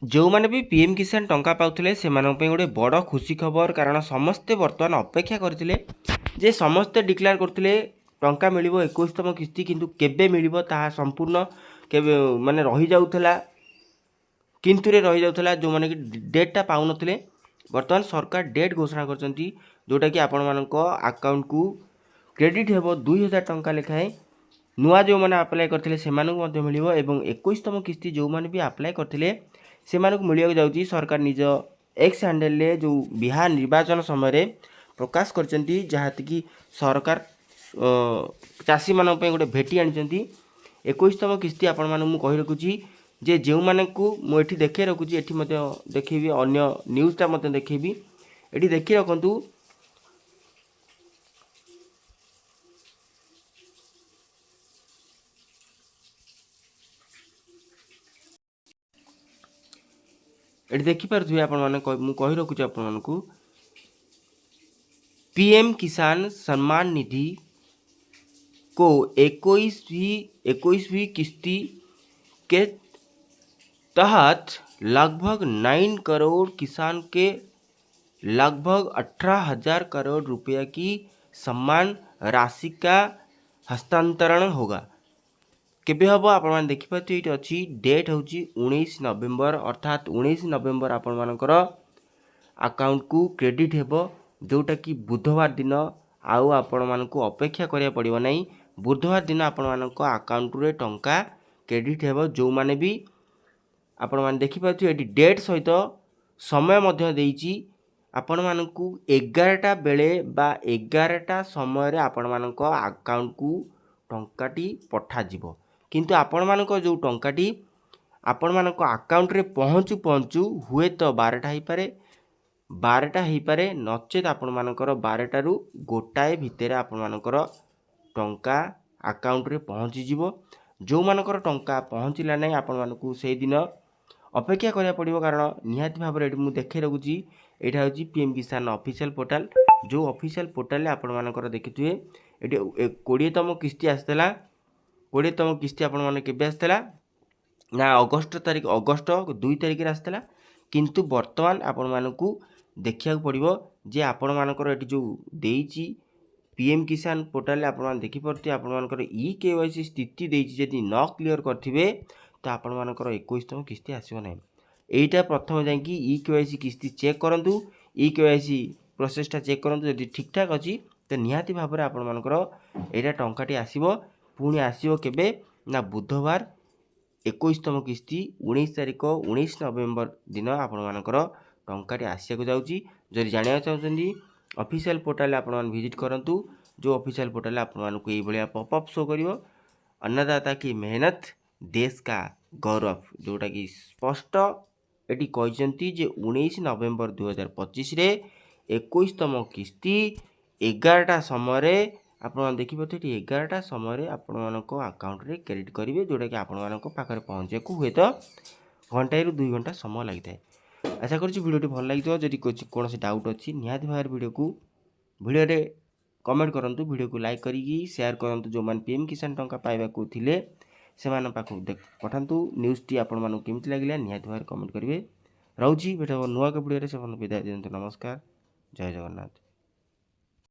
ଯେଉଁମାନେ ବି ପିଏମ୍ କିଷାନ ଟଙ୍କା ପାଉଥିଲେ, ସେମାନଙ୍କ ପାଇଁ ଗୋଟେ ବଡ଼ ଖୁସି ଖବର। କାରଣ ସମସ୍ତେ ବର୍ତ୍ତମାନ ଅପେକ୍ଷା କରିଥିଲେ ଯେ ସମସ୍ତେ ଡିକ୍ଲେୟାର କରୁଥିଲେ ଟଙ୍କା ମିଳିବ 21ତମ କିସ୍ତି, କିନ୍ତୁ କେବେ ମିଳିବ ତାହା ସମ୍ପୂର୍ଣ୍ଣ କେବେ ମାନେ ରହିଯାଉଥିଲା, କିନ୍ତୁରେ ରହିଯାଉଥିଲା, ଯେଉଁମାନେ କି ଡେଟ୍ଟା ପାଉନଥିଲେ। ବର୍ତ୍ତମାନ ସରକାର ଡେଟ୍ ଘୋଷଣା କରିଛନ୍ତି, ଯେଉଁଟାକି ଆପଣମାନଙ୍କ ଆକାଉଣ୍ଟକୁ କ୍ରେଡ଼ିଟ୍ ହେବ 2000 ଟଙ୍କା ଲେଖାଏଁ। ନୂଆ ଯେଉଁମାନେ ଆପ୍ଲାଏ କରିଥିଲେ, ସେମାନଙ୍କୁ ମଧ୍ୟ ମିଳିବ ଏବଂ 21ତମ କିସ୍ତି ଯେଉଁମାନେ ବି ଆପ୍ଲାଏ କରିଥିଲେ, ସେମାନଙ୍କୁ ମିଳିବାକୁ ଯାଉଛି। ସରକାର ନିଜ ଏକ୍ସ ହ୍ୟାଣ୍ଡେଲରେ ଯେଉଁ ବିହାର ନିର୍ବାଚନ ସମୟରେ ପ୍ରକାଶ କରିଛନ୍ତି, ଯାହାକି ସରକାର ଚାଷୀମାନଙ୍କ ପାଇଁ ଗୋଟେ ଭେଟି ଆଣିଛନ୍ତି 21ତମ କିସ୍ତି। ଆପଣମାନଙ୍କୁ ମୁଁ କହି ରଖୁଛି ଯେ ଯେଉଁମାନଙ୍କୁ ମୁଁ ଏଠି ଦେଖାଇ ରଖୁଛି, ଏଠି ମଧ୍ୟ ଦେଖେଇବି, ଅନ୍ୟ ନ୍ୟୁଜ୍ଟା ମଧ୍ୟ ଦେଖେଇବି, ଏଠି ଦେଖି ରଖନ୍ତୁ। ଏଠି ଦେଖିପାରୁଥିବେ ଆପଣମାନେ, ମୁଁ କହି ରଖୁଛି ଆପଣମାନଙ୍କୁ, पीएम किसान सम्मान निधि को 21वीं किस्ती के तहत लगभग 9 करोड़ किसान के लगभग 18,000 करोड़ रुपया की सम्मान राशि का हस्तांतरण होगा। କେବେ ହେବ ଆପଣମାନେ ଦେଖିପାରୁଥିବେ, ଏଇଠି ଅଛି ଡେଟ୍ ହେଉଛି 19 ନଭେମ୍ବର। ଅର୍ଥାତ୍ 19 ନଭେମ୍ବର ଆପଣମାନଙ୍କର ଆକାଉଣ୍ଟକୁ କ୍ରେଡ଼ିଟ୍ ହେବ, ଯେଉଁଟାକି ବୁଧବାର ଦିନ। ଆଉ ଆପଣମାନଙ୍କୁ ଅପେକ୍ଷା କରିବାକୁ ପଡ଼ିବ ନାହିଁ। ବୁଧବାର ଦିନ ଆପଣମାନଙ୍କ ଆକାଉଣ୍ଟରେ ଟଙ୍କା କ୍ରେଡ଼ିଟ୍ ହେବ। ଯେଉଁମାନେ ବି ଆପଣମାନେ ଦେଖିପାରୁଥିବେ, ଏଠି ଡେଟ୍ ସହିତ ସମୟ ମଧ୍ୟ ଦେଇଛି ଆପଣମାନଙ୍କୁ। 11ଟା ବେଳେ ବା 11ଟା ସମୟରେ ଆପଣମାନଙ୍କ ଆକାଉଣ୍ଟକୁ ଟଙ୍କାଟି ପଠାଯିବ। କିନ୍ତୁ ଆପଣମାନଙ୍କ ଯେଉଁ ଟଙ୍କାଟି ଆପଣମାନଙ୍କ ଆକାଉଣ୍ଟରେ ପହଞ୍ଚୁ ପହଞ୍ଚୁ ହୁଏତ 12ଟା ହେଇପାରେ, 12ଟା ହେଇପାରେ, ନଚେତ୍ ଆପଣମାନଙ୍କର 12ଟାରୁ 1 ଭିତରେ ଆପଣମାନଙ୍କର ଟଙ୍କା ଆକାଉଣ୍ଟରେ ପହଞ୍ଚିଯିବ। ଯେଉଁମାନଙ୍କର ଟଙ୍କା ପହଞ୍ଚିଲା ନାହିଁ, ଆପଣମାନଙ୍କୁ ସେଇଦିନ ଅପେକ୍ଷା କରିବାକୁ ପଡ଼ିବ। କାରଣ ନିହାତି ଭାବରେ ଏଠି ମୁଁ ଦେଖାଇ ରଖୁଛି, ଏଇଟା ହେଉଛି ପି ଏମ୍ କିଷାନ ଅଫିସିଆଲ୍ ପୋର୍ଟାଲ୍। ଯେଉଁ ଅଫିସିଆଲ୍ ପୋର୍ଟାଲରେ ଆପଣମାନଙ୍କର ଦେଖିଥିବେ, ଏଠି 20ତମ କିସ୍ତି ଆସିଥିଲା। 20ତମ କିସ୍ତି ଆପଣମାନେ କେବେ ଆସିଥିଲା ନା ଅଗଷ୍ଟ ତାରିଖ, ଅଗଷ୍ଟ 2 ତାରିଖରେ ଆସିଥିଲା। କିନ୍ତୁ ବର୍ତ୍ତମାନ ଆପଣମାନଙ୍କୁ ଦେଖିବାକୁ ପଡ଼ିବ ଯେ ଆପଣମାନଙ୍କର ଏଠି ଯେଉଁ ଦେଇଛି ପି ଏମ୍ କିଷାନ ପୋର୍ଟାଲରେ, ଆପଣମାନେ ଦେଖିପାରୁଥିବେ, ଆପଣମାନଙ୍କର ଇ କେୱାଇସି ସ୍ଥିତି ଦେଇଛି। ଯଦି ନ କ୍ଲିଅର୍ କରିଥିବେ, ତ ଆପଣମାନଙ୍କର 21ତମ କିସ୍ତି ଆସିବ ନାହିଁ। ଏଇଟା ପ୍ରଥମେ ଯାଇକି ଇ କେୱାଇସି କିସ୍ତି ଚେକ୍ କରନ୍ତୁ, ଇ କେୱାଇସି ପ୍ରୋସେସଟା ଚେକ୍ କରନ୍ତୁ। ଯଦି ଠିକ୍ଠାକ୍ ଅଛି, ତ ନିହାତି ଭାବରେ ଆପଣମାନଙ୍କର ଏଇଟା ଟଙ୍କାଟି ଆସିବ। ପୁଣି ଆସିବ କେବେ ନା ବୁଧବାର 21ତମ କିସ୍ତି 19 ତାରିଖ, 19 ନଭେମ୍ବର ଦିନ ଆପଣମାନଙ୍କର ଟଙ୍କାଟି ଆସିବାକୁ ଯାଉଛି। ଯଦି ଜାଣିବାକୁ ଚାହୁଁଛନ୍ତି, ଅଫିସିଆଲ୍ ପୋର୍ଟାଲରେ ଆପଣମାନେ ଭିଜିଟ୍ କରନ୍ତୁ, ଯେଉଁ ଅଫିସିଆଲ୍ ପୋର୍ଟାଲରେ ଆପଣମାନଙ୍କୁ ଏଇଭଳିଆ ପପ୍ ଶୋ କରିବ, "अन्नदाता की मेहनत देश का गौरव", ଯେଉଁଟାକି ସ୍ପଷ୍ଟ ଏଠି କହିଛନ୍ତି ଯେ 19 ନଭେମ୍ବର 2025ରେ 21ତମ କିସ୍ତି 11ଟା ସମୟରେ, ଆପଣ ଦେଖିପାରୁଥିବେ ଏଠି, 11ଟା ସମୟରେ ଆପଣମାନଙ୍କ ଆକାଉଣ୍ଟରେ କ୍ରେଡ଼ିଟ୍ କରିବେ, ଯେଉଁଟାକି ଆପଣମାନଙ୍କ ପାଖରେ ପହଞ୍ଚିବାକୁ ହୁଏତ ଘଣ୍ଟାଏରୁ 2 ଘଣ୍ଟା ସମୟ ଲାଗିଥାଏ। ଆଶା କରୁଛି ଭିଡ଼ିଓଟି ଭଲ ଲାଗିଥିବ। ଯଦି କୌଣସି ଡାଉଟ୍ ଅଛି, ନିହାତି ଭାବରେ ଭିଡ଼ିଓରେ କମେଣ୍ଟ କରନ୍ତୁ, ଭିଡ଼ିଓକୁ ଲାଇକ୍ କରିକି ସେୟାର କରନ୍ତୁ। ଯେଉଁମାନେ ପି ଏମ୍ କିଷାନ ଟଙ୍କା ପାଇବାକୁ ଥିଲେ, ସେମାନଙ୍କ ପାଖକୁ ପଠାନ୍ତୁ। ନ୍ୟୁଜ୍ଟି ଆପଣମାନଙ୍କୁ କେମିତି ଲାଗିଲା, ନିହାତି ଭାବରେ କମେଣ୍ଟ କରିବେ। ରହୁଛି, ଭେଟ ହେବ ନୂଆ ଏକ ଭିଡ଼ିଓରେ। ସେମାନଙ୍କୁ ବିଦାୟ ଦିଅନ୍ତୁ। ନମସ୍କାର, ଜୟ ଜଗନ୍ନାଥ।